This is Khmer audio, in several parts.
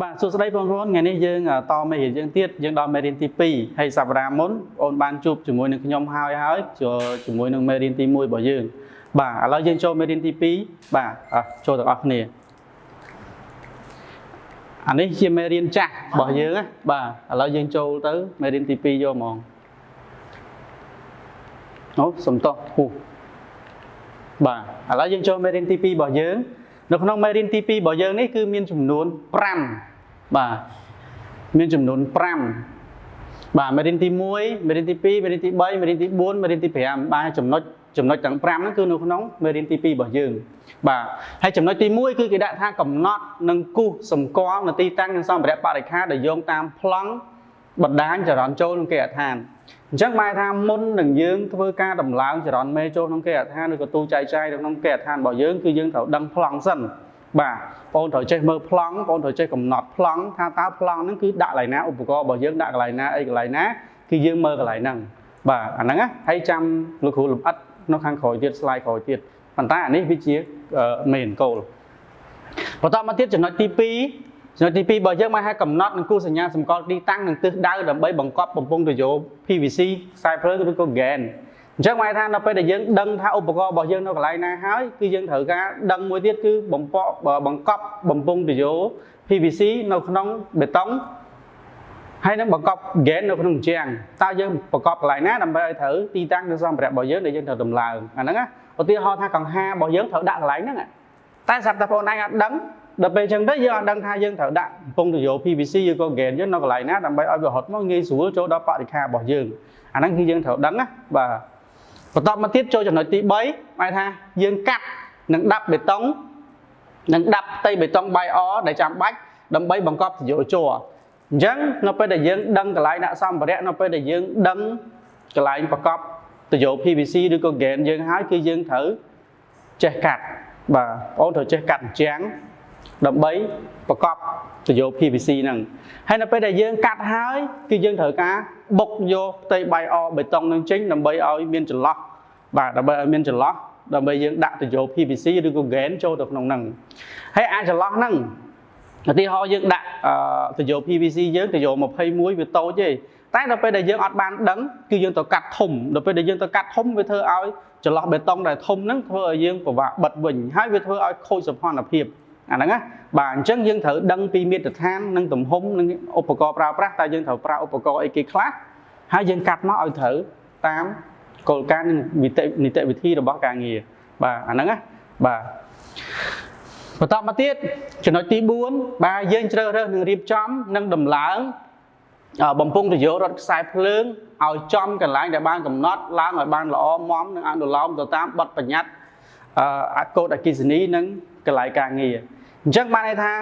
បាទសួស្តីបងប្អូនថ្ងៃនេះយើងតមេរៀនយើងទៀតយើងដល់មេរៀនទី2ហើយសប្តាហ៍មុនបងបានជួបជាមួយនឹងខ្ញុំហើយហើយជាមួយនឹងមេរៀនទី1របស់យើងបាទឥឡូវយើងចូលមេរៀនទី2បាទចូលទាំងអស់គ្នាអានេះជាមេរៀនចាស់របស់យើងណាបាទឥឡូវយើងចូលទៅមេរៀនទី2យកហ្មងអូសំតោះហួសបាទឥឡូវយើងចូលមេរៀនទី2របស់យើងនៅក្នុងមេរៀនទី2របស់យើងនេះគឺមានចំនួន5បាទមានចំនួន5បាទមេរៀនទី1មេរៀនទី2មេរៀនទី3មេរៀនទី4មេរៀនទី5បាទចំណុចចំណុចទាំង5ហ្នឹងគឺនៅក្នុងមេរៀនទី2របស់យើងបាទហើយចំណុចទី1គឺគេដាក់ថាកំណត់និងគូសសម្គាល់នៅទីតាំងនិងសម្ភារៈបរិក្ខារដែលយោងតាមប្លង់បណ្ដាញចរន្តចូលក្នុងគេហដ្ឋានអញ្ចឹងបែរថាមុននឹងយើងធ្វើការដំឡើងចរន្តមេចូលក្នុងគេហដ្ឋានឬក៏ទូចែកចាយនៅក្នុងគេហដ្ឋានរបស់យើងគឺយើងត្រូវដឹងប្លង់សិនបាទបងត្រូវចេះមើលប្លង់បងត្រូវចេះកំណត់ប្លង់ថាតើប្លង់ហ្នឹងគឺដាក់កន្លែងណាឧបករណ៍របស់យើងដាក់កន្លែងណាអីកន្លែងណាគឺយើងមើលកន្លែងហ្នឹងបាទអាហ្នឹងណាហើយចាំលោកគ្រូលម្អិតនៅខាងក្រោយទៀត slide ក្រោយទៀតប៉ុន្តែអានេះវាជា main goal បន្តមកទៀតចំណុចទី2ចំណុចទី2របស់យើងមកឲ្យកំណត់និងគូសញ្ញាសម្គាល់ទីតាំងនិងទិសដៅដើម្បីបង្កប់បំពង់ទុយោ PVC ខ្សែភ្លើងឬក៏ GAN អញ្ចឹងមកថាដល់ពេលដែលយើងដឹងថាឧបករណ៍របស់យើងនៅកន្លែងណាហើយគឺយើងត្រូវការដឹងមួយទៀតគឺបំពក់បង្កប់បំពង់ទុយោ PVC នៅក្នុងបេតុងហើយនឹងបង្កប់ GAN នៅក្នុងជាងតើយើងបង្កប់កន្លែងណាដើម្បីឲ្យត្រូវទីតាំងនិងសម្ភារៈរបស់យើងដែលយើងត្រូវដំឡើងអាហ្នឹងណាឧទាហរណ៍ថាកង្ហារបស់យើងត្រូវដាក់កន្លែងហ្នឹងតែស្រាប់តែបងឯងអត់ដឹងដល់ពេលអញ្ចឹងទៅយើងអត់ដឹងថាយើងត្រូវដាក់កំពង់ទុយោ PVC ឬក៏ GAN យើងនៅកន្លែងណាដើម្បីឲ្យវារត់មកងាយស្រួលចូលដល់បរិក្ខាររបស់យើងអាហ្នឹងគឺយើងត្រូវដឹងណាបាទបន្តមកទៀតចូលចំណុចទី3ហៅថាយើងកាត់និងដាប់បេតុងនិងដាប់ផ្ទៃបេតុងបាយអដែលចាំបាច់ដើម្បីបង្កប់ទុយោជ័រអញ្ចឹងនៅពេលដែលយើងដឹងកន្លែងដាក់សម្ភារៈនៅពេលដែលយើងដឹងកន្លែងប្រកបទុយោ PVC ឬក៏ GAN យើងហើយគឺយើងត្រូវចេះកាត់បាទបងត្រូវចេះកាត់អញ្ចឹងដើម្បីប្រកបទុយោ PVC ហ្នឹងហើយនៅពេលដែលយើងកាត់ហើយគឺយើងត្រូវការបុកយកផ្ទៃបាយអបេតុងនឹងចេញដើម្បីឲ្យមានចន្លោះបាទដើម្បីឲ្យមានចន្លោះដើម្បីយើងដាក់ទុយោ PVC ឬក៏ GAN ចូលទៅក្នុងហ្នឹងហើយអាចន្លោះហ្នឹងឧទាហរណ៍យើងដាក់ទុយោ PVC យើងទុយោ21វាតូចទេតែដល់ពេលដែលយើងអត់បានដឹងគឺយើងទៅកាត់ធំដល់ពេលដែលយើងទៅកាត់ធំវាធ្វើឲ្យចន្លោះបេតុងដែលធំហ្នឹងធ្វើឲ្យយើងពិបាកបិទវិញហើយវាធ្វើឲ្យខូចសោភណភាពអាហ្នឹងណាបាទអញ្ចឹងយើងត្រូវដឹងពីមាត្រដ្ឋាននិងទំហំនិងឧបករណ៍ប្រើប្រាស់តើយើងត្រូវប្រើឧបករណ៍អីគេខ្លះហើយយើងកាត់មកឲ្យត្រូវតាមគោលការណ៍និងនីតិនីតិវិធីរបស់ការងារបាទអាហ្នឹងណាបាទបន្តមកទៀតចំណុចទី4បាទយើងជ្រើសរើសនិងរៀបចំនិងដំឡើងបំពង់ទុយោរត់ខ្សែភ្លើងឲ្យចំកន្លែងដែលបានកំណត់ឡើងឲ្យបានល្អមាំនិងអនុលោមទៅតាមបទបញ្ញត្តិអកូដអគ្គិសនីនិងកន្លែងការងារអញ្ចឹងបានន័យថា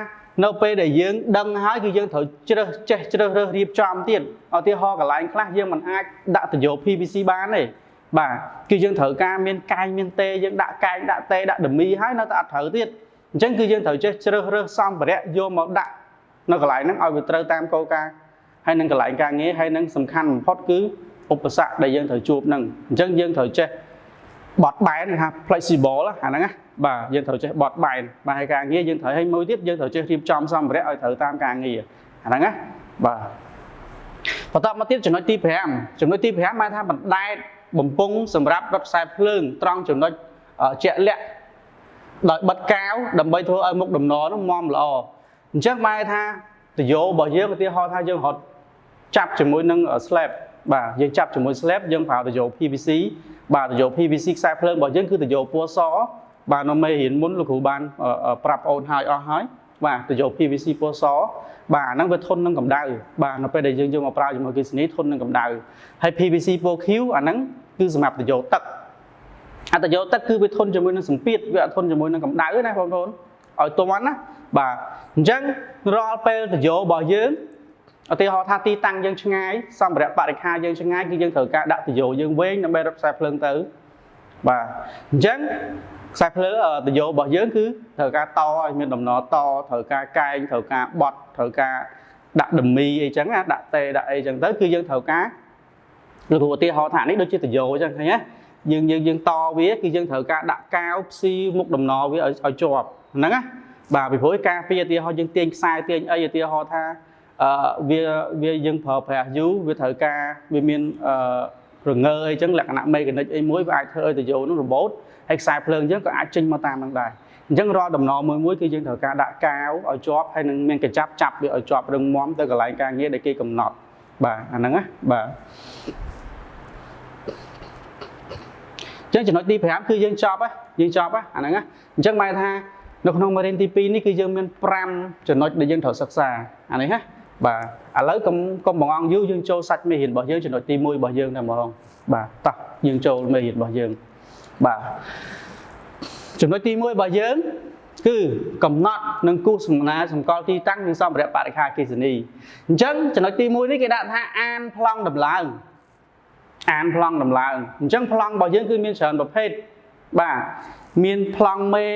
នៅពេលដែលយើងដឹងហើយគឺយើងត្រូវជ្រើសចេះជ្រើសរើសរៀបចំទៀតឧទាហរណ៍កន្លែងខ្លះយើងមិនអាចដាក់ទុយោ PVC បានទេបាទគឺយើងត្រូវការមានកែងមានទេយើងដាក់កែងដាក់ទេដាក់ដមីហើយនៅតែអត់ត្រូវទៀតអញ្ចឹងគឺយើងត្រូវចេះជ្រើសរើសសម្ភារៈយកមកដាក់នៅកន្លែងហ្នឹងឲ្យវាត្រូវតាមគោលការណ៍ហើយនឹងកន្លែងការងារហើយនឹងសំខាន់បំផុតគឺឧបសគ្គដែលយើងត្រូវជួបហ្នឹងអញ្ចឹងយើងត្រូវចេះបត់បែនគេថា flexible អាហ្នឹងណាបាទយើងត្រូវចេះបត់បែនបាទហើយការងារយើងត្រូវឲ្យមួយទៀតយើងត្រូវចេះរៀបចំសម្ភារៈឲ្យត្រូវតាមការងារអាហ្នឹងណាបាទបន្តមកទៀតចំណុចទី5ចំណុចទី5បានថាបណ្ដែតបំពង់សម្រាប់រត់ខ្សែភ្លើងត្រង់ចំណុចជាក់លាក់ដោយបិទកាវដើម្បីធ្វើឲ្យមុខដំណនោះមាំល្អអញ្ចឹងបែរថាទុយោរបស់យើងឧទាហរណ៍ថាយើងរត់ចាប់ជាមួយនឹង slab បាទយើងចាប់ជាមួយ slab យើងប្រើទុយោ PVC បាទទុយោ PVC ខ្សែភ្លើងរបស់យើងគឺទុយោពណ៌សបាទនៅមេរៀនមុនលោកគ្រូបានប្រាប់អូនហើយអស់ហើយបាទទុយោ PVC ពណ៌សបាទអាហ្នឹងវាធន់នឹងកម្ដៅបាទនៅពេលដែលយើងយកមកប្រើជាមួយអគ្គិសនីធន់នឹងកម្ដៅហើយ PVC ពណ៌ខៀវអាហ្នឹងគឺសម្រាប់ទុយោទឹកអតយោទឹកគឺវាធន់ជាមួយនឹងសម្ពាធវាអត់ធន់ជាមួយនឹងកម្ដៅណាបងប្អូនឲ្យទាន់ណាបាទអញ្ចឹងរាល់ពេលទុយោរបស់យើងឧទាហរណ៍ថាទីតាំងយើងឆ្ងាយសម្ភារៈបរិក្ខារយើងឆ្ងាយគឺយើងត្រូវការដាក់ទុយោយើងវែងដើម្បីរត់ខ្សែភ្លើងទៅបាទអញ្ចឹងខ្សែភ្លើងទុយោរបស់យើងគឺត្រូវការតឲ្យមានដំណតត្រូវការកែងត្រូវការបត់ត្រូវការដាក់ដមីអីចឹងណាដាក់តេដាក់អីចឹងទៅគឺយើងត្រូវការលោកគ្រូឧទាហរណ៍ថានេះដូចជាទុយោចឹងឃើញទេយើងយើងយើងតវាគឺយើងត្រូវការដាក់កាវផ្ស៊ីមុខដំណវាឲ្យឲ្យជាប់ហ្នឹងណា។ បាទពីព្រោះការពារឧទាហរណ៍យើងទាញខ្សែទាញអីឧទាហរណ៍ថាអឺវាវាយើងប្រើប្រាស់យូរវាត្រូវការវាមានអឺរងើអីចឹងលក្ខណៈមេកានិកអីមួយវាអាចធ្វើឲ្យទុយោនោះរបូតហើយខ្សែភ្លើងអញ្ចឹងក៏អាចចេញមកតាមនឹងដែរអញ្ចឹងរាល់ដំណមួយមួយគឺយើងត្រូវការដាក់កាវឲ្យជាប់ហើយនឹងមានកញ្ចាប់ចាប់វាឲ្យជាប់រឹងមាំទៅកន្លែងការងារដែលគេកំណត់បាទអាហ្នឹងណាបាទអញ្ចឹងចំណុចទី5គឺយើងចប់យើងចប់អាហ្នឹងណាអញ្ចឹងໝែថានៅក្នុងមេរៀនទី2នេះគឺយើងមាន5ចំណុចដែលយើងត្រូវសិក្សាអានេះណាបាទឥឡូវកុំកុំបងអង្គយូរយើងចូលសាច់មេរៀនរបស់យើងចំណុចទី1របស់យើងតែម្ដងបាទតោះយើងចូលមេរៀនរបស់យើងបាទចំណុចទី1របស់យើងគឺកំណត់និងគូសសំណាសម្គាល់ទីតាំងនិងសម្ភារៈបរិក្ខារអគ្គិសនីអញ្ចឹងចំណុចទី1នេះគេដាក់ថាអានប្លង់ដំឡើងអានប្លង់ដំឡើងអញ្ចឹងប្លង់របស់យើងគឺមានច្រើនប្រភេទបាទមានប្លង់មេ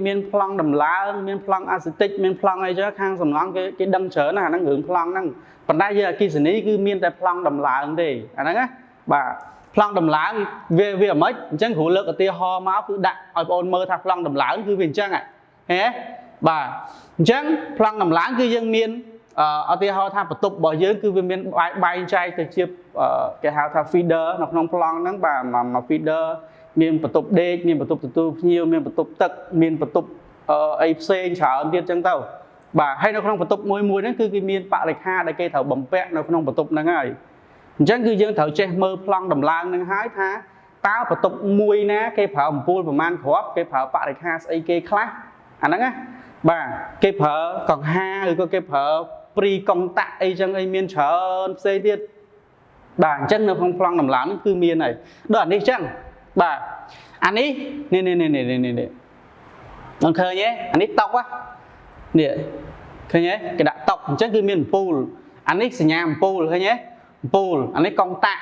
មានប្លង់ដំឡើងមានប្លង់អាស៊ីទិកមានប្លង់អីចឹងខាងសំណង់គេគេដឹងច្រើនណាស់អាហ្នឹងរឿងប្លង់ហ្នឹងប៉ុន្តែយើងអគ្គិសនីគឺមានតែប្លង់ដំឡើងទេអាហ្នឹងណាបាទប្លង់ដំឡើងវាវាអាម៉េចអញ្ចឹងគ្រូលើកឧទាហរណ៍មកគឺដាក់ឲ្យបងអូនមើលថាប្លង់ដំឡើងគឺវាអញ្ចឹងហ៎បាទអញ្ចឹងប្លង់ដំឡើងគឺយើងមានឧទាហរណ៍ថាបន្ទប់របស់យើងគឺវាមានបែងចែកទៅជាគេហៅថា feeder នៅក្នុងប្លង់ហ្នឹងបាទមួយ feeder មានបន្ទប់ដេកមានបន្ទប់ទទួលភ្ញៀវមានបន្ទប់ទឹកមានបន្ទប់អីផ្សេងច្រើនទៀតអញ្ចឹងទៅបាទហើយនៅក្នុងបន្ទប់មួយមួយហ្នឹងគឺគេមានបរិក្ខារដែលគេត្រូវបំពាក់នៅក្នុងបន្ទប់ហ្នឹងហើយអញ្ចឹងគឺយើងត្រូវចេះមើលប្លង់ដំឡើងហ្នឹងហើយថាតើបន្ទប់មួយណាគេប្រើអំពូលប្រមាណគ្រាប់គេប្រើបរិក្ខារស្អីគេខ្លះអាហ្នឹងណាបាទគេប្រើកង្ហាឬក៏គេប្រើព្រីកុងតាក់អីចឹងអីមានច្រើនផ្សេងទៀតបាទអញ្ចឹងនៅក្នុងប្លង់ដំឡើងហ្នឹងគឺមានហើយដូចអានេះចឹងបាទអានេះនេះនេះនេះនេះនេះមិនឃើញទេអានេះតុកនេះឃើញទេគេដាក់តុកអញ្ចឹងគឺមានអំពូលអានេះសញ្ញាអំពូលឃើញទេអំពូលអានេះកុងតាក់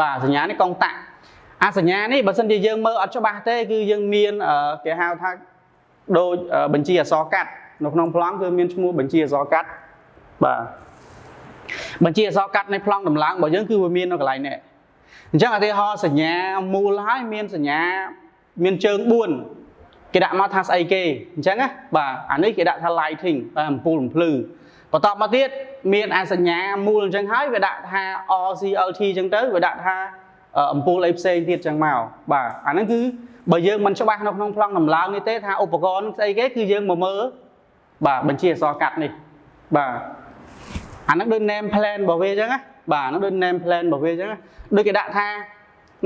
បាទសញ្ញានេះកុងតាក់អាសញ្ញានេះបើសិនជាយើងមើលអត់ច្បាស់ទេគឺយើងមានគេហៅថាដូចបញ្ជីអក្សរកាត់នៅក្នុងប្លង់គឺមានឈ្មោះបញ្ជីអក្សរកាត់បាទបញ្ជីអក្សរកាត់នៃប្លង់ដំឡើងរបស់យើងគឺវាមាននៅកន្លែងនេះអញ្ចឹងឧទាហរណ៍សញ្ញាមូលហើយមានសញ្ញាមានជើង4គេដាក់មកថាស្អីគេអញ្ចឹងណាបាទអានេះគេដាក់ថា lighting បាទអំពូលបំភ្លឺបន្តមកទៀតមានអាសញ្ញាមូលអញ្ចឹងហើយវាដាក់ថា RCLT អញ្ចឹងទៅវាដាក់ថាអំពូលអីផ្សេងទៀតអញ្ចឹងមកបាទអាហ្នឹងគឺបើយើងមិនច្បាស់នៅក្នុងប្លង់ដំឡើងនេះទេថាឧបករណ៍ស្អីគេគឺយើងមកមើលបាទបញ្ជាអក្សរកាត់នេះបាទអាហ្នឹងដូច name plan របស់វាអញ្ចឹងណាបាទហ្នឹងដូច name plan របស់វាអញ្ចឹងដូចគេដាក់ថា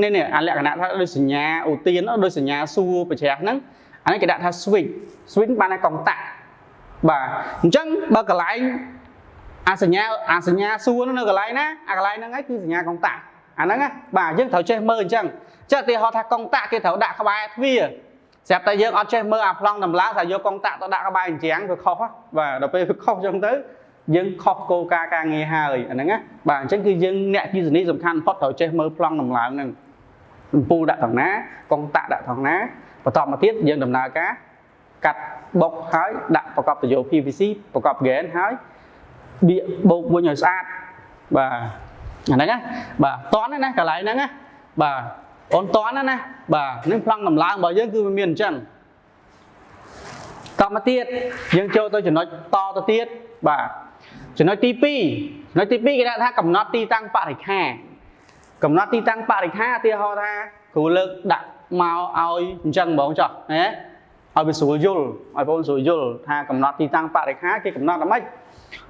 នេះនេះអាលក្ខណៈថាដូចសញ្ញាឧទានដូចសញ្ញាសួរប្រច្រាស់ហ្នឹងអានេះគេដាក់ថា switch switch បានតែកុងតាក់បាទអញ្ចឹងបើកន្លែងអាសញ្ញាអាសញ្ញាសួរនៅកន្លែងណាអាកន្លែងហ្នឹងឯងគឺសញ្ញាកុងតាក់អាហ្នឹងណាបាទយើងត្រូវចេះមើលអញ្ចឹងចុះឧទាហរណ៍ថាកុងតាក់គេត្រូវដាក់ក្បែរទ្វារស្រាប់តែយើងអត់ចេះមើលអាប្លង់ដំឡើងថាយកកុងតាក់ទៅដាក់ក្បែរអញ្ចឹងវាខុសបាទដល់ពេលវាខុសអញ្ចឹងទៅយើងខុសគោលការណ៍ការងារហើយអាហ្នឹងណាបាទអញ្ចឹងគឺយើងអ្នកអគ្គិសនីសំខាន់បំផុតត្រូវចេះមើលប្លង់ដំឡើងហ្នឹងអំពូលដាក់ថងណាកុងតាក់ដាក់ថងណាបន្តមកទៀតយើងដំណើរការកាត់បុកហើយដាក់ប្រកបតយោ PVC ប្រកបហ្គេនហើយបៀកបោកវិញឲ្យស្អាតបាទអាហ្នឹងណាបាទតន់ណាកន្លែងហ្នឹងណាបាទអូនតន់ណាបាទនឹងប្លង់ដំឡើងរបស់យើងគឺវាមានអញ្ចឹងតមកទៀតយើងចូលទៅចំណុចតទៅទៀតបាទចំណុចទី2ចំណុចទី2គេដាក់ថាកំណត់ទីតាំងបរិក្ខារកំណត់ទីតាំងបរិក្ខារឧទាហរណ៍ថាគ្រូលើកដាក់មកឲ្យអញ្ចឹងហ្មងចុះណាឲ្យវាស្រួលយល់ឲ្យបងស្រួលយល់ថាកំណត់ទីតាំងបរិក្ខារគេកំណត់អ្ម៉េច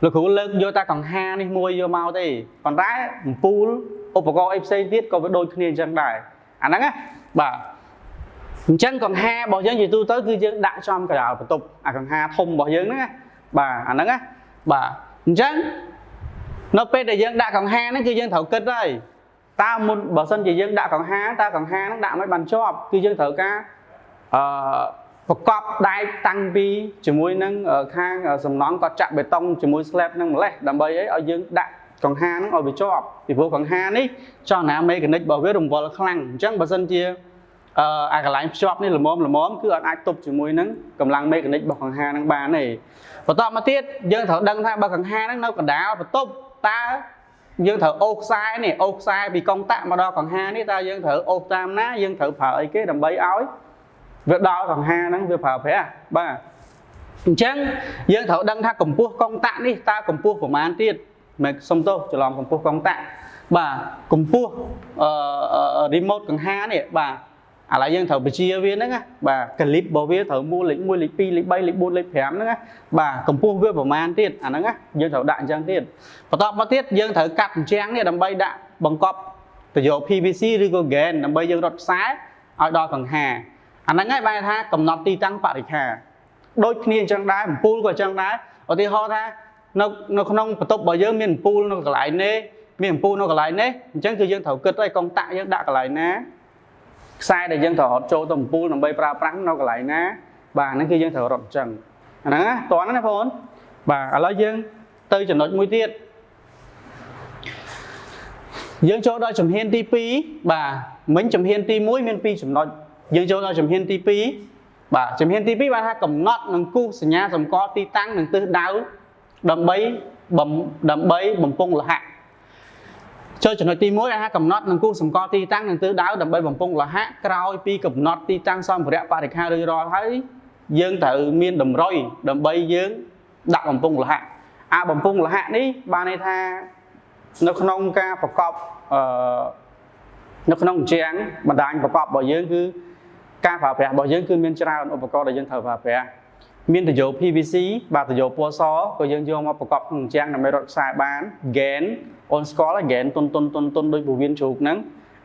លោកគ្រូលើកយកតែកង្ហានេះមួយយកមកទេប៉ុន្តែអំពូលឧបករណ៍អីផ្សេងទៀតក៏វាដូចគ្នាអញ្ចឹងដែរអាហ្នឹងណាបាទអញ្ចឹងកង្ហារបស់យើងជាទូទៅគឺយើងដាក់ចំកណ្ដាលបន្ទប់អាកង្ហាធំរបស់យើងហ្នឹងណាបាទអាហ្នឹងណាបាទអញ្ចឹងនៅពេលដែលយើងដាក់កង្ហាហ្នឹងគឺយើងត្រូវគិតហើយតើមុនបើសិនជាយើងដាក់កង្ហាតើកង្ហាហ្នឹងដាក់មិនបានជាប់គឺយើងត្រូវការអឺប្រកបដែកតាំងពីជាមួយនឹងខាងសំណង់គាត់ចាក់បេតុងជាមួយ slab ហ្នឹងម្លេះដើម្បីអីឲ្យយើងដាក់កង្ហាហ្នឹងឲ្យវាជាប់ពីព្រោះកង្ហានេះចលនាមេកានិករបស់វារង្វិលខ្លាំងអញ្ចឹងបើសិនជាអាកន្លែងភ្ជាប់នេះល្មមល្មមគឺអត់អាចទប់ជាមួយនឹងកម្លាំងមេកានិករបស់កង្ហាហ្នឹងបានទេបន្តមកទៀតយើងត្រូវដឹងថាបើកង្ហាហ្នឹងនៅកណ្ដាលបន្ទប់តើយើងត្រូវអូសខ្សែនេះអូសខ្សែពីកុងតាក់មកដល់កង្ហានេះតើយើងត្រូវអូសតាមណាយើងត្រូវប្រើអីគេដើម្បីឲ្យវាដល់កង្ហាហ្នឹងវាប្រើប្រាស់បាទ អញ្ចឹងយើងត្រូវដឹងថាកម្ពស់កុងតាក់នេះតើកម្ពស់ប្រមាណទៀតមិនសុំទោសច្រឡំកម្ពស់កុងតាក់បាទកម្ពស់ remote កង្ហានេះបាទឥឡូវយើងត្រូវបញ្ជាវាហ្នឹងណាបាទកាលីបរបស់វាត្រូវមូលលេខ1លេខ2លេខ3លេខ4លេខ5ហ្នឹងណាបាទកម្ពស់វាប្រមាណទៀតអាហ្នឹងណាយើងត្រូវដាក់អញ្ចឹងទៀតបន្តមកទៀតយើងត្រូវកាត់អញ្ចឹងនេះដើម្បីដាក់បង្កប់ទៅយក PVC ឬក៏ GAN ដើម្បីយើងរត់ខ្សែឲ្យដល់កង្ហាអាហ្នឹងហើយបែរថាកំណត់ទីតាំងបរិក្ខារដូចគ្នាអញ្ចឹងដែរអំពូលក៏អញ្ចឹងដែរឧទាហរណ៍ថានៅក្នុងបន្ទប់របស់យើងមានអំពូលនៅកន្លែងនេះមានអំពូលនៅកន្លែងនេះអញ្ចឹងគឺយើងត្រូវគិតឲ្យកុងតាក់យើងដាក់កន្លែងណាខ្សែដែលយើងត្រូវរត់ចូលទៅអំពូលដើម្បីប្រើប្រាស់នៅកន្លែងណាបាទហ្នឹងគឺយើងត្រូវរត់អញ្ចឹងអាហ្នឹងណាតោះណាបងប្អូនបាទឥឡូវយើងទៅចំណុចមួយទៀតយើងចូលដល់ជំហានទី2បាទមិញជំហានទី1មាន2ចំណុចយើងចូលដល់ជំហានទី2បាទជំហានទី2បានថាកំណត់និងគូសសញ្ញាសម្គាល់ទីតាំងនិងទិសដៅដើម្បីបំពង់លោហៈចូលចំណុចទី1ថាកំណត់និងគូសសម្គាល់ទីតាំងនិងទិសដៅដើម្បីបំពង់លោហៈក្រោយពីកំណត់ទីតាំងសម្ភារៈបរិក្ខាររួចរាល់ហើយយើងត្រូវមានតម្រុយដើម្បីយើងដាក់បំពង់លោហៈអាបំពង់លោហៈនេះបានន័យថានៅក្នុងការប្រកបនៅក្នុងជាងបណ្ដាញប្រកបរបស់យើងគឺការប្រើប្រាស់របស់យើងគឺមានច្រើនឧបករណ៍ដែលយើងត្រូវប្រើប្រាស់មានតយោ PVC បាទតយោពណ៌សក៏យើងយកមកប្រកបក្នុងជាងដើម្បីរត់ខ្សែបាន GAN អូនស្គាល់ហើយ GAN តុនតុនតុនតុនដូចពោះវៀនជ្រូកហ្នឹង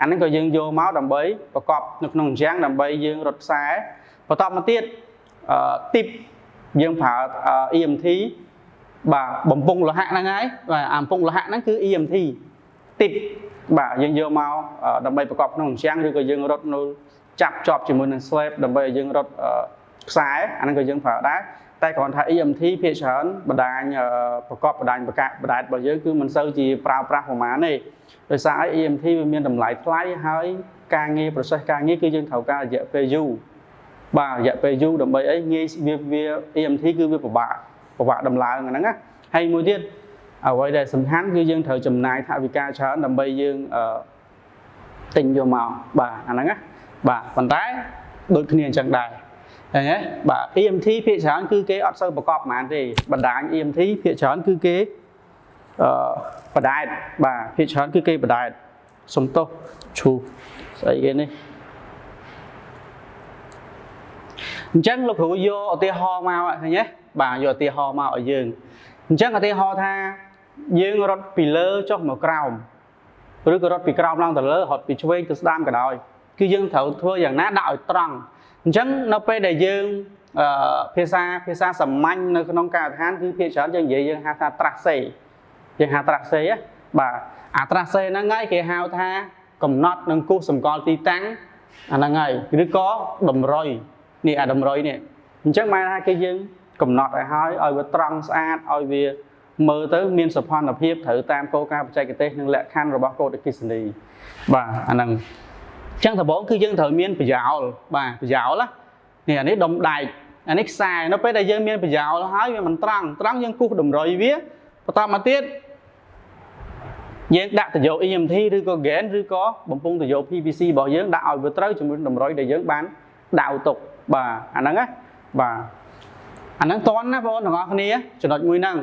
អាហ្នឹងក៏យើងយកមកដើម្បីប្រកបនៅក្នុងជាងដើម្បីយើងរត់ខ្សែបន្តមកទៀតទីបយើងប្រើ EMT បាទបំពង់លោហៈហ្នឹងហើយបាទអាបំពង់លោហៈហ្នឹងគឺ EMT ទីបបាទយើងយកមកដើម្បីប្រកបក្នុងជាងឬក៏យើងរត់នៅចាប់ជាប់ជាមួយនឹង slab ដើម្បីឲ្យយើងរត់ខ្សែអាហ្នឹងក៏យើងប្រើដែរតែគ្រាន់ថា EMT ភាគច្រើនបណ្ដាញប្រកបបណ្ដាញបកាបដែតរបស់យើងគឺមិនសូវជាប្រើប្រាស់ប្រហែលទេដោយសារអី EMT វាមានតម្លៃថ្លៃហើយការងារ process ការងារគឺយើងត្រូវការរយៈពេលយូរបាទរយៈពេលយូរដើម្បីអីងាយវា EMT គឺវាពិបាកដំឡើងហ្នឹងណាហើយមួយទៀតអ្វីដែលសំខាន់គឺយើងត្រូវចំណាយថវិកាច្រើនដើម្បីយើងទិញយកមកបាទអាហ្នឹងណាបាទប៉ុន្តែដូចគ្នាអញ្ចឹងដែរឃើញទេបាទ EMT ភាគច្រើនគឺគេអត់សូវប្រកបប៉ុន្មានទេបណ្ដាញ EMT ភាគច្រើនគឺគេបដែតបាទភាគច្រើនគឺគេបដែតសុំទោសឈូស្អីគេនេះអញ្ចឹងលោកគ្រូយកឧទាហរណ៍មកឃើញទេបាទយកឧទាហរណ៍មកឲ្យយើងអញ្ចឹងឧទាហរណ៍ថាយើងរត់ពីលើចុះមកក្រោមឬក៏រត់ពីក្រោមឡើងទៅលើរត់ពីឆ្វេងទៅស្ដាំក៏ដោយគឺយើងត្រូវធ្វើយ៉ាងណាដាក់ឲ្យត្រង់អញ្ចឹងនៅពេលដែលយើងភាសាសាមញ្ញនៅក្នុងការដ្ឋានគឺភាគច្រើនយើងនិយាយយើងហៅថាត្រាស់សេយើងហៅត្រាស់សេបាទអាត្រាស់សេហ្នឹងហើយគេហៅថាកំណត់និងគូសសម្គាល់ទីតាំងអាហ្នឹងហើយឬក៏តម្រុយនេះអាតម្រុយនេះអញ្ចឹងបានថាគេយើងកំណត់ឲ្យហើយឲ្យវាត្រង់ស្អាតឲ្យវាមើលទៅមានសោភ័ណភាពត្រូវតាមគោលការណ៍បច្ចេកទេសនិងលក្ខខណ្ឌរបស់កូដអគ្គិសនីបាទអាហ្នឹងចឹងដំបូងគឺយើងត្រូវមានប្រយោលបាទប្រយោលណានេះអានេះដុំដែកអានេះខ្សែនៅពេលដែលយើងមានប្រយោលហើយវាមិនត្រង់យើងគូសតម្រុយវាបន្តមកទៀតយើងដាក់តយោ EMT ឬក៏ GAN ឬក៏បំពង់តយោ PVC របស់យើងដាក់ឲ្យវាត្រូវជាមួយតម្រុយដែលយើងបានដាក់ទុកបាទអាហ្នឹងណាបាទអាហ្នឹងតន់ណាបងប្អូនទាំងអស់គ្នាចំណុចមួយហ្នឹង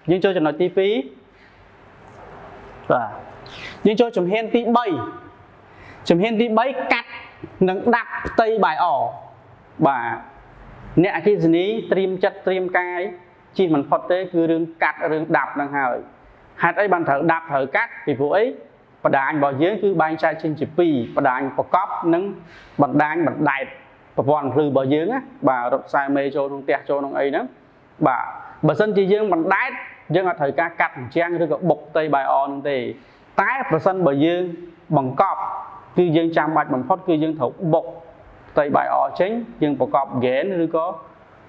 យើងចូលចំណុចទី2បាទយើងចូលជំហានទី3ជំហានទី3កាត់និងដាប់ផ្ទៃបាយអបាទអ្នកអគ្គិសនីត្រៀមចិត្តត្រៀមកាយជិះមិនផុតទេគឺរឿងកាត់រឿងដាប់ហ្នឹងហើយហេតុអីបានត្រូវដាប់ត្រូវកាត់ពីព្រោះអីបណ្ដាញរបស់យើងគឺបែងចែកចេញជា2បណ្ដាញប្រកបនិងបណ្ដាញបណ្ដែតប្រព័ន្ធភ្លឺរបស់យើងណាបាទរត់ខ្សែមេចូលក្នុងផ្ទះចូលក្នុងអីហ្នឹងបាទបើសិនជាយើងបណ្ដែតយើងអត់ត្រូវការកាត់អញ្ចឹងឬក៏បុកផ្ទៃបាយអហ្នឹងទេតែប្រសិនបើយើងបង្កប់គឺយើងចាំបាច់បំផុតគឺយើងត្រូវបុកផ្ទៃបាយអចេញយើងប្រកប GAN ឬក៏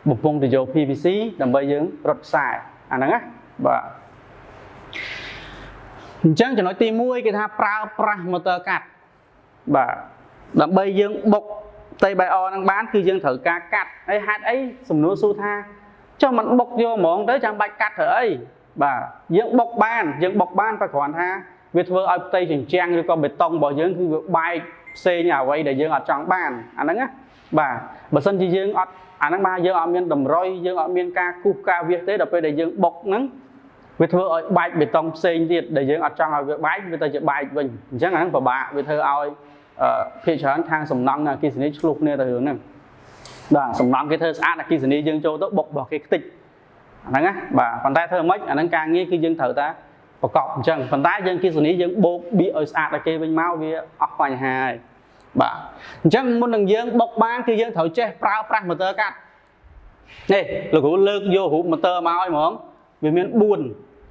បំពង់ទៅយក PVC ដើម្បីយើងរត់ខ្សែអាហ្នឹងណាបាទអញ្ចឹងចំណុចទី1គេថាប្រើប្រាស់ម៉ូទ័រកាត់បាទដើម្បីយើងបុកផ្ទៃបាយអហ្នឹងបានគឺយើងត្រូវការកាត់ហើយហេតុអីសំណួរសួរថាចុះមិនបុកយកហ្មងទៅចាំបាច់កាត់ធ្វើអីបាទយើងបុកបានតែគ្រាន់ថាវាធ្វើឲ្យផ្ទៃជញ្ជាំងឬក៏បេតុងរបស់យើងគឺវាបែក ផ្សេងអ្វីដែលយើងអត់ចង់បានអាហ្នឹងណាបាទបើសិនជាយើងអត់អាហ្នឹងបាទយើងអត់មានតម្រុយយើងអត់មានការគូសការវាសទេដល់ពេលដែលយើងបុកហ្នឹងវាធ្វើឲ្យបែកបេតុងផ្សេងទៀតដែលយើងអត់ចង់ឲ្យវាបែកវាទៅជាបែកវិញអញ្ចឹងអាហ្នឹងពិបាកវាធ្វើឲ្យភាគច្រើនខាងសំណង់និងអគ្គិសនីឆ្លោះគ្នាទៅរឿងហ្នឹងបាទសំណង់គេធ្វើស្អាតអគ្គិសនីយើងចូលទៅបុករបស់គេខ្ទេចអាហ្នឹងណាបាទប៉ុន្តែធ្វើម៉េចអាហ្នឹងការងារគឺយើងត្រូវតែប្រកបអញ្ចឹងប៉ុន្តែយើងអគ្គិសនីយើងបោកបៀកឲ្យស្អាតឲ្យគេវិញមកវាអស់បញ្ហាហើយបាទអញ្ចឹងមុននឹងយើងបុកបានគឺយើងត្រូវចេះប្រើប្រាស់ម៉ូទ័រកាត់នេះលោកគ្រូលើកយករូបម៉ូទ័រមកឲ្យហ្មងវាមាន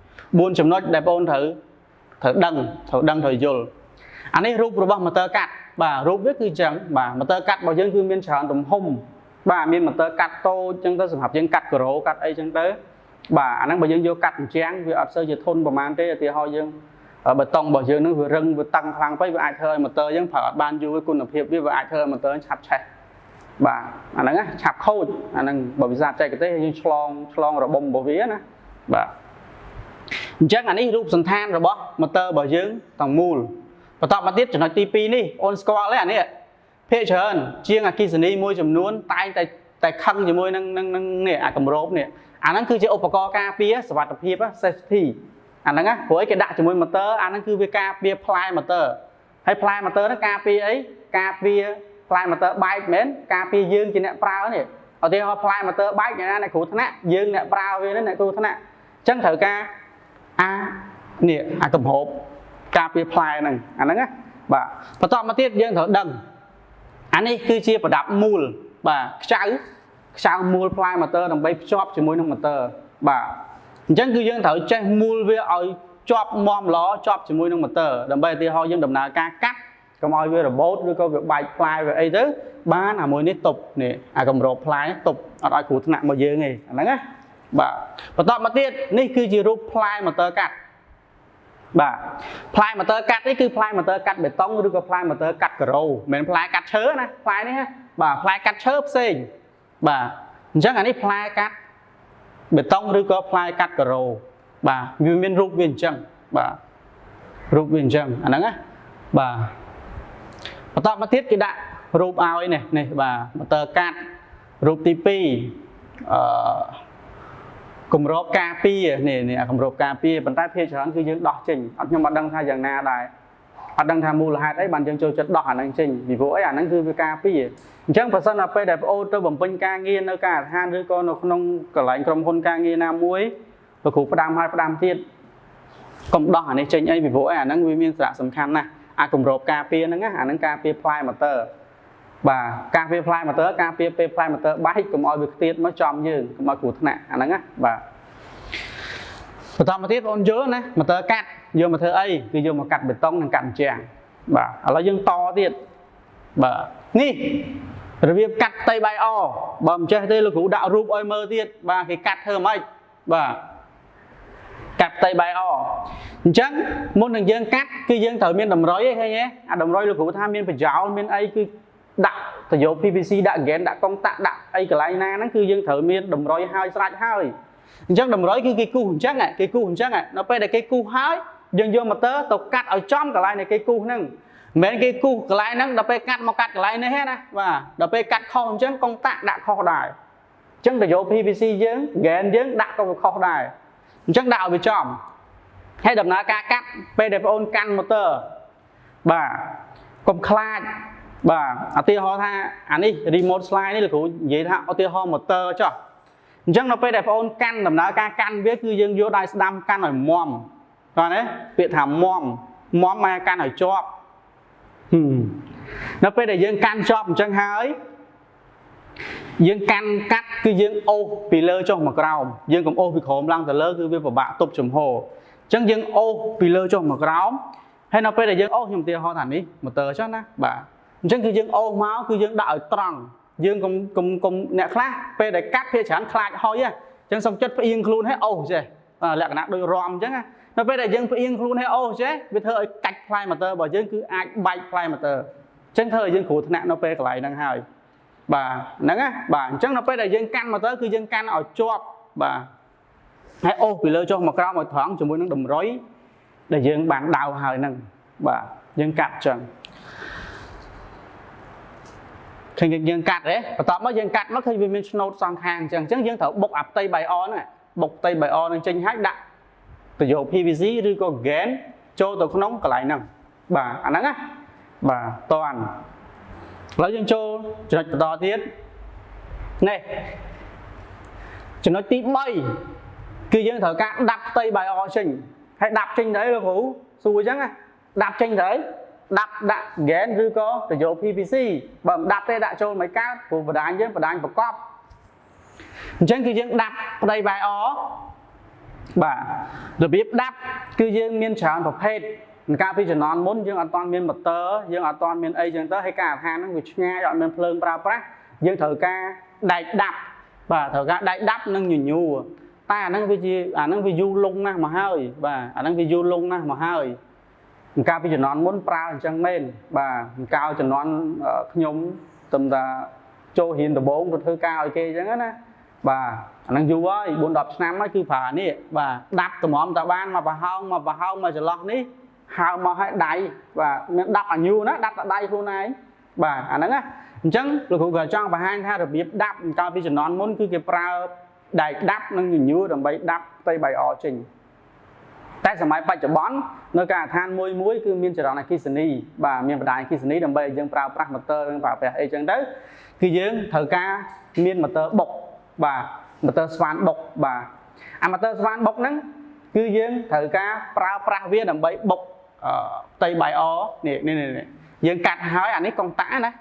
4ចំណុចដែលបងត្រូវដឹងត្រូវយល់អានេះរូបរបស់ម៉ូទ័រកាត់បាទរូបវាគឺអញ្ចឹងបាទម៉ូទ័រកាត់របស់យើងគឺមានច្រើនទំហំបាទមានម៉ូទ័រកាត់តូចអញ្ចឹងទៅសម្រាប់យើងកាត់ការ៉ូកាត់អីអញ្ចឹងទៅបាទអាហ្នឹងបើយើងយកកាត់អញ្ចឹងវាអត់សូវជាធន់ប្រហែលទេឧទាហរណ៍យើងបេតុងរបស់យើងហ្នឹងវារឹងវាតឹងខ្លាំងពេកវាអាចធ្វើឲ្យម៉ូទ័រយើងប្រើអត់បានយូរគុណភាពវាអាចធ្វើឲ្យម៉ូទ័រឆាប់ឆេះបាទអាហ្នឹងណាឆាប់ខូចអាហ្នឹងបើវិសាបច្ចេកទេសយើងឆ្លងរបំរបស់វាណាបាទអញ្ចឹងអានេះរូបសន្តានរបស់ម៉ូទ័ររបស់យើងទាំងមូលបន្តមកទៀតចំណុចទី2នេះអូនស្គាល់ទេអានេះភាគច្រើនជាងអគ្គិសនីមួយចំនួនតែងតែខឹងជាមួយនឹងនេះអាគម្របនេះអាហ្នឹងគឺជាឧបករណ៍ការពារសុវត្ថិភាព safety អាហ្នឹងណាព្រោះអីគេដាក់ជាមួយម៉ូទ័រអាហ្នឹងគឺវាការពារផ្លែម៉ូទ័រហើយផ្លែម៉ូទ័រហ្នឹងការពារអីការពារផ្លែម៉ូទ័របែកមែនការពារយើងជាអ្នកប្រើនេះឧទាហរណ៍ផ្លែម៉ូទ័របែកអ្នកណាអ្នកគ្រោះថ្នាក់យើងអ្នកប្រើវាហ្នឹងអ្នកគ្រោះថ្នាក់អញ្ចឹងត្រូវការអានេះអាគម្របការពារផ្លែហ្នឹងអាហ្នឹងណាបាទបន្តមកទៀតយើងត្រូវដឹងអានេះគឺជាប្រដាប់មូលបាទខ្ចៅមូលផ្លែម៉ូទ័រដើម្បីភ្ជាប់ជាមួយនឹងម៉ូទ័របាទអញ្ចឹងគឺយើងត្រូវចេះមូលវាឲ្យជាប់មាំល្អជាប់ជាមួយនឹងម៉ូទ័រដើម្បីឧទាហរណ៍យើងដំណើរការកាត់កុំឲ្យវារបូតឬក៏វាបែកផ្លែវាអីទៅបានអាមួយនេះទប់នេះអាគម្របផ្លែទប់អត់ឲ្យគ្រោះថ្នាក់មកយើងទេអាហ្នឹងណាបាទបន្តមកទៀតនេះគឺជារូបផ្លែម៉ូទ័រកាត់បាទផ្លែម៉ូទ័រកាត់នេះគឺផ្លែម៉ូទ័រកាត់បេតុងឬក៏ផ្លែម៉ូទ័រកាត់ការ៉ូមិនមែនផ្លែកាត់ឈើណាផ្លែនេះបាទផ្លែកាត់ឈើផ្សេងបាទអញ្ចឹងអានេះផ្លែកាត់បេតុងឬក៏ផ្លែកាត់ការ៉ូបាទវាមានរូបវាអញ្ចឹងបាទរូបវាអញ្ចឹងអាហ្នឹងណាបាទបន្តមកទៀតគេដាក់រូបឲ្យនេះបាទម៉ូទ័រកាត់រូបទី2អឺគម្របការពារនេះអាគម្របការពារប៉ុន្តែភាគច្រើនគឺយើងដោះចេញអត់ខ្ញុំអត់ដឹងថាយ៉ាងណាដែរអត់ដឹងថាមូលហេតុអីបានយើងចូលចិត្តដោះអាហ្នឹងចេញពីព្រោះអីអាហ្នឹងគឺវាការពារអញ្ចឹងបើសិនដល់ពេលដែលប្អូនទៅបំពេញការងារនៅការដ្ឋានឬក៏នៅក្នុងកន្លែងក្រុមហ៊ុនការងារណាមួយលោកគ្រូផ្ដាំហើយផ្ដាំទៀតកុំដោះអានេះចេញអីពីព្រោះអីអាហ្នឹងវាមានសារៈសំខាន់ណាស់អាគម្របការពារហ្នឹងណាអាហ្នឹងការពារផ្លែម៉ូទ័របាទការពារផ្លែម៉ូទ័រការពារពេលផ្លែម៉ូទ័របែកកុំឲ្យវាខ្ទាតមកចំយើងកុំឲ្យគ្រោះថ្នាក់អាហ្នឹងណាបាទបន្តមកទៀតបងយល់ណាម៉ូទ័រកាត់យកមកធ្វើអីគឺយកមកកាត់បេតុងនិងកាត់អញ្ចាំងបាទឥឡូវយើងតទៀតបាទនេះរបៀបកាត់ផ្ទៃបាយអបើមិនចេះទេលោកគ្រូដាក់រូបឲ្យមើលទៀតបាទគេកាត់ធ្វើម៉េចបាទកាត់ផ្ទៃបាយអអញ្ចឹងមុននឹងយើងកាត់គឺយើងត្រូវមានតម្រុយឯងឃើញទេអាតម្រុយលោកគ្រូថាមានប្រយោលមានអីគឺដាក់ទៅយក PVC ដាក់ហ្គេនដាក់កុងតាក់ដាក់អីកន្លែងណាហ្នឹងគឺយើងត្រូវមានតម្រុយហើយស្រេចហើយអញ្ចឹងតម្រុយគឺគេគូសអញ្ចឹងគេគូសអញ្ចឹងនៅពេលដែលគេគូសហើយយើងយកម៉ូទ័រទៅកាត់ឲ្យចំកន្លែងដែលគេគូសហ្នឹងមិនមែនគេគូសកន្លែងហ្នឹងដល់ពេលកាត់មកកាត់កន្លែងនេះទេណាបាទដល់ពេលកាត់ខុសអញ្ចឹងកុងតាក់ដាក់ខុសដែរអញ្ចឹងទៅយក PVC យើងហ្គេនយើងដាក់ក៏វាខុសដែរអញ្ចឹងដាក់ឲ្យវាចំហើយដំណើរការកាត់ពេលដែលបងអូនកាន់ម៉ូទ័របាទកុំខ្លាចបាទឧទាហរណ៍ថាអានេះ remote slide នេះលោកគ្រូនិយាយថាឧទាហរណ៍ម៉ូទ័រចុះអញ្ចឹងនៅពេលដែលបងអូនកាន់ដំណើរការកាន់វាគឺយើងយកដៃស្ដាំកាន់ឲ្យមាំបាទណាពាក្យថាមាំមាំមកកាន់ឲ្យជាប់នៅពេលដែលយើងកាន់ជាប់អញ្ចឹងហើយយើងកាន់កាត់គឺយើងអូសពីលើចុះមកក្រោមយើងកុំអូសពីក្រោមឡើងទៅលើគឺវាពិបាកទប់ចំហអញ្ចឹងយើងអូសពីលើចុះមកក្រោមហើយនៅពេលដែលយើងអូសខ្ញុំឧទាហរណ៍ថានេះម៉ូទ័រចុះណាបាទអញ្ចឹងគឺយើងអូសមកគឺយើងដាក់ឲ្យត្រង់យើងកុំអ្នកខ្លះពេលដែលកាត់ភាគច្រើនខ្លាចហុយអញ្ចឹងសុំចិត្តផ្អៀងខ្លួនឲ្យអូសចេះលក្ខណៈដូចរំអញ្ចឹងណានៅពេលដែលយើងផ្អៀងខ្លួនឲ្យអូសចេះវាធ្វើឲ្យកាច់ផ្លែម៉ូទ័ររបស់យើងគឺអាចបែកផ្លែម៉ូទ័រអញ្ចឹងធ្វើឲ្យយើងគ្រោះថ្នាក់នៅពេលកន្លែងហ្នឹងហើយបាទហ្នឹងណាបាទអញ្ចឹងនៅពេលដែលយើងកាន់ម៉ូទ័រគឺយើងកាន់ឲ្យជាប់បាទហើយអូសពីលើចុះមកក្រោមឲ្យត្រង់ជាមួយនឹងតម្រុយដែលយើងបានដៅហើយហ្នឹងបាទយើងកាត់អញ្ចឹង ឃើញយើងកាត់ទេបន្ទាប់មកយើងកាត់មកឃើញវាមានឆ្នូតសងខាងអញ្ចឹងយើងត្រូវបុកអាផ្ទៃបាយអហ្នឹងបុកផ្ទៃបាយអហ្នឹងចេញហើយដាក់ទៅយក PVC ឬក៏ GAN ចូលទៅក្នុងកន្លែងហ្នឹងបាទអាហ្នឹងណាបាទតន់ឥឡូវយើងចូលចំណុចបន្តទៀតនេះចំណុចទី3គឺយើងត្រូវការដាប់ផ្ទៃបាយអចេញហើយដាប់ចេញទៅលោកគ្រូសួរអញ្ចឹងណាដាប់ចេញទៅដាប់ដាក់ GAN ឬក៏ទៅយក PVC បើមិនដាប់ទេដាក់ចូលមិនកើតព្រោះបណ្ដាញយើងបណ្ដាញប្រកបអញ្ចឹងគឺយើងដាប់ផ្ទៃបាយអបាទរបៀបដាប់គឺយើងមានច្រើនប្រភេទកាលពីជំនាន់មុនយើងអត់ទាន់មានម៉ូទ័រយើងអត់ទាន់មានអីចឹងទៅហើយការដ្ឋានហ្នឹងវាឆ្ងាយអត់មានភ្លើងប្រើប្រាស់យើងត្រូវការដែកដាប់បាទត្រូវការដែកដាប់និងញញួរតែអាហ្នឹងវាជាអាហ្នឹងវាយូរលង់ណាស់មកហើយបាទអាហ្នឹងវាយូរលង់ណាស់មកហើយកាលពីជំនាន់មុនប្រើអញ្ចឹងមែនបាទកាលជំនាន់ខ្ញុំទំតាចូលរៀនដំបូងទៅធ្វើការឲ្យគេអញ្ចឹងណាបាទអាហ្នឹងយូរហើយ4 10ឆ្នាំហើយគឺប្រើនេះបាទដាប់តម្រាំតាបានមកប្រហោងមកប្រហោងមកចន្លោះនេះហើមមកឲ្យដៃបាទមានដាប់អាញូណាដាប់តែដៃខ្លួនឯងបាទអាហ្នឹងណាអញ្ចឹងលោកគ្រូក៏ចង់បង្ហាញថារបៀបដាប់កាលពីជំនាន់មុនគឺគេប្រើដែកដាប់និងញញួរដើម្បីដាប់ផ្ទៃបាយអចេញតែសម័យបច្ចុប្បន្ននៅការដ្ឋានមួយមួយគឺមានចរន្តអគ្គិសនីបាទមានបណ្ដាញអគ្គិសនីដើម្បីឲ្យយើងប្រើប្រាស់ម៉ូទ័រនិងប្រើប្រាស់អីចឹងទៅគឺយើងត្រូវការមានម៉ូទ័របុកបាទម៉ូទ័រស្វានបុកបាទអាម៉ូទ័រស្វានបុកហ្នឹងគឺយើងត្រូវការប្រើប្រាស់វាដើម្បីបុកផ្ទៃបាយអនេះនេះនេះយើងកាត់ហើយអានេះកុងតាក់ណា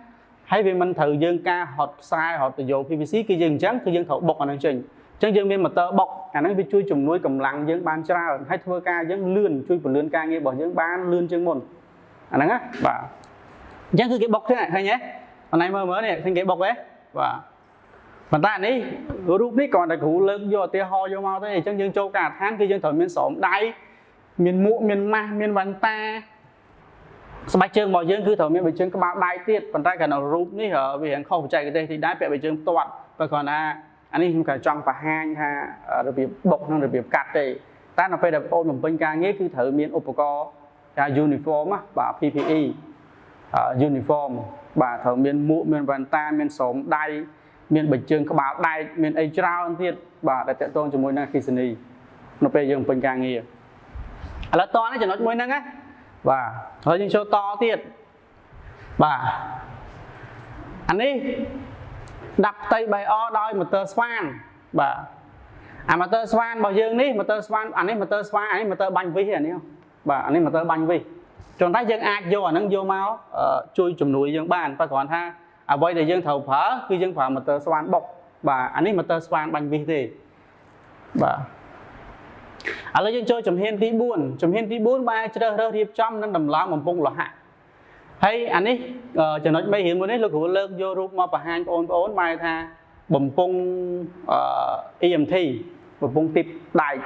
ហើយវាមិនត្រូវយើងការហត់ខ្សែហត់ទៅយក PVC គឺយើងអញ្ចឹងគឺយើងត្រូវបុកអាហ្នឹងចេញអញ្ចឹងយើងមានម៉ូទ័របុកអាហ្នឹងវាជួយជំនួយកម្លាំងយើងបានច្រើនហើយធ្វើការយើងលឿនជួយពន្លឿនការងាររបស់យើងបានលឿនជាងមុនអាហ្នឹងណាបាទអញ្ចឹងគឺគេបុកទេឃើញទេអនឡាញមើលមើលនេះឃើញគេបុកទេបាទប៉ុន្តែនេះរូបនេះគ្រាន់តែគ្រូលើកយកឧទាហរណ៍យកមកទេអញ្ចឹងយើងចូលការដ្ឋានគឺយើងត្រូវមានស្រោមដៃមានមួកមានម៉ាស់មានវ៉ែនតាស្បែកជើងរបស់យើងគឺត្រូវមានបិជើងក្បាលដៃទៀតប៉ុន្តែកាលនៅរូបនេះវារៀងខុសបច្ចេកទេសទីដែរពាក់បិជើងផ្ទាត់បើគ្រាន់តែអានេះខ្ញុំក៏ចង់បង្ហាញថារបៀបបុកនិងរបៀបកាត់ទេតែនៅពេលដែលបងប្អូនបំពេញការងារគឺត្រូវមានឧបករណ៍ការ uniform បាទ PPE uniform បាទត្រូវមានមួកមានវ៉ែនតាមានស្រោមដៃមានបិជើងក្បាលដែកមានអីច្រើនទៀតបាទដែលតាក់ទងជាមួយនឹងអគ្គិសនីនៅពេលយើងបំពេញការងារឥឡូវតនេះចំណុចមួយហ្នឹងណាបាទហើយយើងចូលតទៀតបាទអានេះដាប់ផ្ទៃបាយអដោយម៉ូទ័រស្វានបាទអាម៉ូទ័រស្វានរបស់យើងនេះម៉ូទ័រស្វានអានេះម៉ូទ័រស្វានអានេះម៉ូទ័របាញ់វិសអានេះបាទអានេះម៉ូទ័របាញ់វិសចន្តែយើងអាចយកអាហ្នឹងយកមកជួយជំនួយយើងបានបើគ្រាន់ថាអ្វីដែលយើងត្រូវប្រើគឺយើងប្រើម៉ូទ័រស្វានបុកបាទអានេះម៉ូទ័រស្វានបាញ់វិសទេបាទឥឡូវយើងចូលជំហានទី4ជំហានទី4បាទជ្រើសរើសរៀបចំនិងដំឡើងបំពង់លោហៈហើយអានេះចំណុចមេរៀនមួយនេះលោកគ្រូលើកយករូបមកបង្ហាញបងប្អូនបែរថាបំពង់ EMT បំពង់ទីបដែក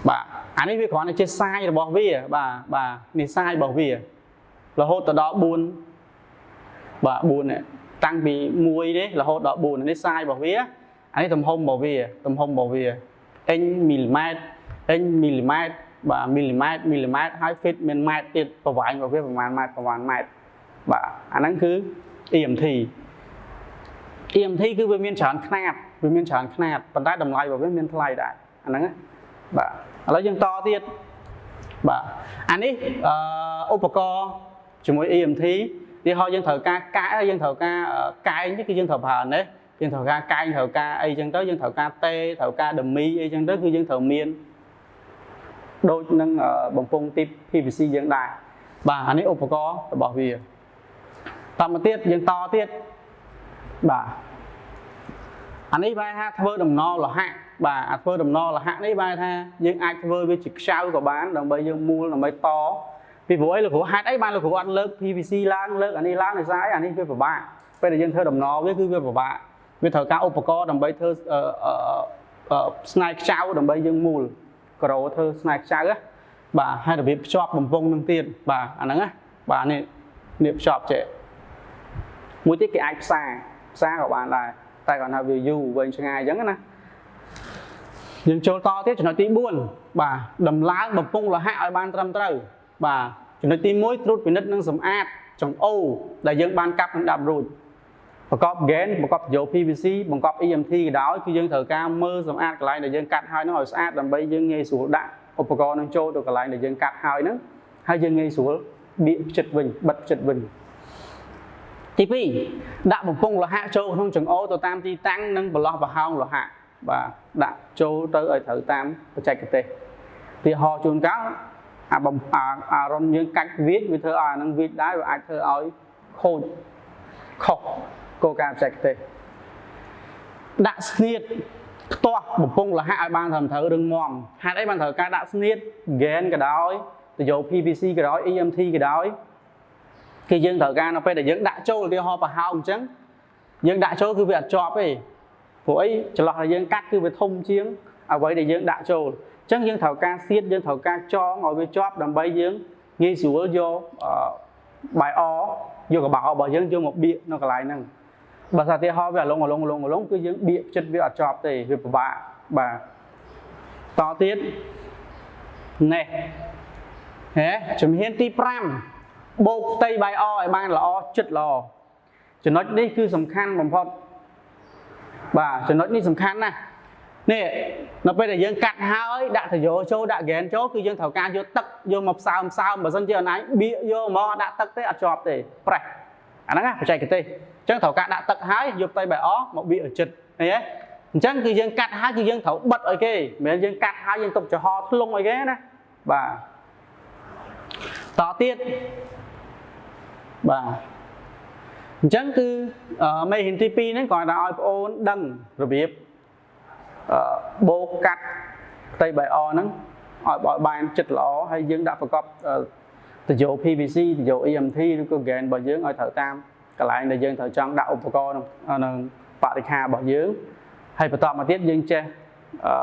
បាទអានេះវាគ្រាន់តែជាសាយរបស់វាបាទបាទនេះសាយរបស់វារហូតទៅដល់4បាទ4នេះតាំងពី1នេះរហូតដល់4នេះសាយរបស់វាអានេះទំហំរបស់វាទំហំរបស់វាអិញមីលីម៉ែត្រអិញមីលីម៉ែត្របាទមីលីម៉ែត្រមីលីម៉ែត្រហើយ fit មានម៉ែត្រទៀតប្រវែងរបស់វាប្រហែលម៉ែត្រប្រហែលម៉ែត្របាទអាហ្នឹងគឺ EMT EMT គឺវាមានច្រើនខ្នាតវាមានច្រើនខ្នាតប៉ុន្តែតម្លៃរបស់វាមានថ្លៃដែរអាហ្នឹងណាបាទឥឡូវយើងតទៀតបាទអានេះឧបករណ៍ជាមួយ EMT ទីហោយើងត្រូវការកែយើងត្រូវការកែងគឺយើងត្រូវប្រើនេះយើងត្រូវការកែងត្រូវការអីចឹងទៅយើងត្រូវការតេត្រូវការដមីអីចឹងទៅគឺយើងត្រូវមានដូចនឹងបំពង់ទីប PVC យើងដែរបាទអានេះឧបករណ៍របស់វាតមកទៀតយើងតទៀតបាទអានេះបែរថាធ្វើដំណលោហៈបាទអាធ្វើដំណលោហៈនេះបែរថាយើងអាចធ្វើវាជាខ្ចៅក៏បានដើម្បីយើងមូលដើម្បីតពីព្រោះអីលោកគ្រូហេតុអីបានលោកគ្រូអត់លើក PVC ឡើងលើកអានេះឡើងដោយសារអានេះវាពិបាកពេលដែលយើងធ្វើដំណវាគឺវាពិបាកវាត្រូវការឧបករណ៍ដើម្បីធ្វើស្នែខ្ចៅដើម្បីយើងមូលក្រូធ្វើស្នែខ្ចៅបាទហើយរបៀបភ្ជាប់បំពង់នឹងទៀតបាទអាហ្នឹងណាបាទនេះនេះភ្ជាប់ចេះមួយទៀតគេអាចផ្សារផ្សារក៏បានដែរតែគាត់ថាវាយូរវែងឆ្ងាយអញ្ចឹងណាយើងចូលតទៀតចំណុចទី4បាទដំឡើងបំពង់លោហៈឲ្យបានត្រឹមត្រូវបាទចំណុចទី1ត្រួតពិនិត្យនិងសម្អាតចង្អូរដែលយើងបានកាប់និងដាប់រួច ប្រកប gain បង្កប់យោ PVC បង្កប់ EMT ក៏ដោយគឺយើងត្រូវការមើលសម្អាតកន្លែងដែលយើងកាត់ហើយហ្នឹងឲ្យស្អាតដើម្បីយើងងាយស្រួលដាក់ឧបករណ៍នឹងចូលទៅកន្លែងដែលយើងកាត់ហើយហ្នឹងហើយយើងងាយស្រួលបៀកផ្ចិតវិញបិទផ្ចិតវិញទី2ដាក់បំពង់លោហៈចូលក្នុងចង្អូរទៅតាមទីតាំងនិងប្រឡោះប្រហោងលោហៈបាទដាក់ចូលទៅឲ្យត្រូវតាមបច្ចេកទេសទីហោជួនកាលអាបំអាអារុនយើងកាច់វាចវាធ្វើឲ្យអានឹងវាចដែរវាអាចធ្វើឲ្យខូចខុសគោលការណ៍បច្ចេកទេសដាក់ស្នៀតខ្ទាស់បំពង់លោហៈឲ្យបានត្រឹមត្រូវរឹងមាំហេតុអីបានត្រូវការដាក់ស្នៀត gain ក៏ដោយទៅយក PVC ក៏ដោយ EMT ក៏ដោយគឺយើងត្រូវការនៅពេលដែលយើងដាក់ចូលឧទាហរណ៍ប្រហោងអញ្ចឹងយើងដាក់ចូលគឺវាអត់ជាប់ទេព្រោះអីចន្លោះដែលយើងកាត់គឺវាធំជាងអ្វីដែលយើងដាក់ចូលអញ្ចឹងយើងត្រូវការសៀតយើងត្រូវការចងឲ្យវាជាប់ដើម្បីយើងងាយស្រួលយកបាយអយកកបោរបស់យើងយកមកបៀកនៅកន្លែងហ្នឹងបើសាទីហោវាអលងអលងអលងអលងគឺយើងបៀកចិត្តវាអត់ជាប់ទេវាពិបាកបាទតទៀតនេះហេជំហានទី5បូកផ្ទៃបាយអឲ្យបានល្អចិត្តល្អចំណុចនេះគឺសំខាន់បំផុតបាទចំណុចនេះសំខាន់ណាស់នេះនៅពេលដែលយើងកាត់ហើយដាក់តយោចូលដាក់ហ្គេនចូលគឺយើងត្រូវការយកទឹកយកមកផ្សើមផ្សើមបើសិនជាអនឡាញបៀកយកមកដាក់ទឹកទេអត់ជាប់ទេប្រេះអាហ្នឹងណាបច្ចេកទេសអញ្ចឹងត្រូវការដាក់ទឹកហើយយកផ្ទៃបាយអមកបៀកឲ្យជិតឃើញទេអញ្ចឹងគឺយើងកាត់ហើយគឺយើងត្រូវបិទឲ្យគេមិនមែនយើងកាត់ហើយយើងទុកចំហធ្លុងឲ្យគេណាបាទតទៀតបាទអញ្ចឹងគឺមេរៀនទី2ហ្នឹងគ្រាន់តែឲ្យបងអូនដឹងរបៀបបូកកាត់ផ្ទៃបាយអហ្នឹងឲ្យបានចិត្តល្អហើយយើងដាក់ប្រកបតយោ PVC តយោ EMT ឬក៏ gain របស់យើងឲ្យត្រូវតាមកន្លែងដែលយើងត្រូវចង់ដាក់ឧបករណ៍នឹងបរិខារបស់យើងហើយបន្តមកទៀតយើងចេះអឺ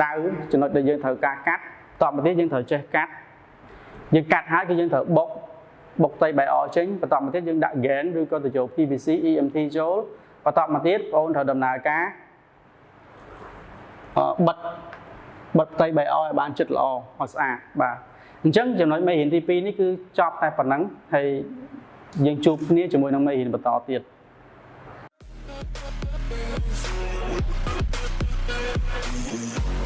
ដៅចំណុចដែលយើងត្រូវការកាត់បន្តមកទៀតយើងត្រូវចេះកាត់យើងកាត់ហើយគឺយើងត្រូវបុកបុកផ្ទៃបាយអចេញបន្តមកទៀតយើងដាក់ gain ឬក៏ទៅចូល PVC EMT ចូលបន្តមកទៀតបងអូនត្រូវដំណើរការបិទបិទផ្ទៃបាយអឲ្យបានចិត្តល្អឲ្យស្អាតបាទអញ្ចឹងចំណុចមេរៀនទី2នេះគឺចប់តែប៉ុណ្ណឹងហើយយើងជួបគ្នាជាមួយនឹងមេរៀនបន្តទៀត Thank you.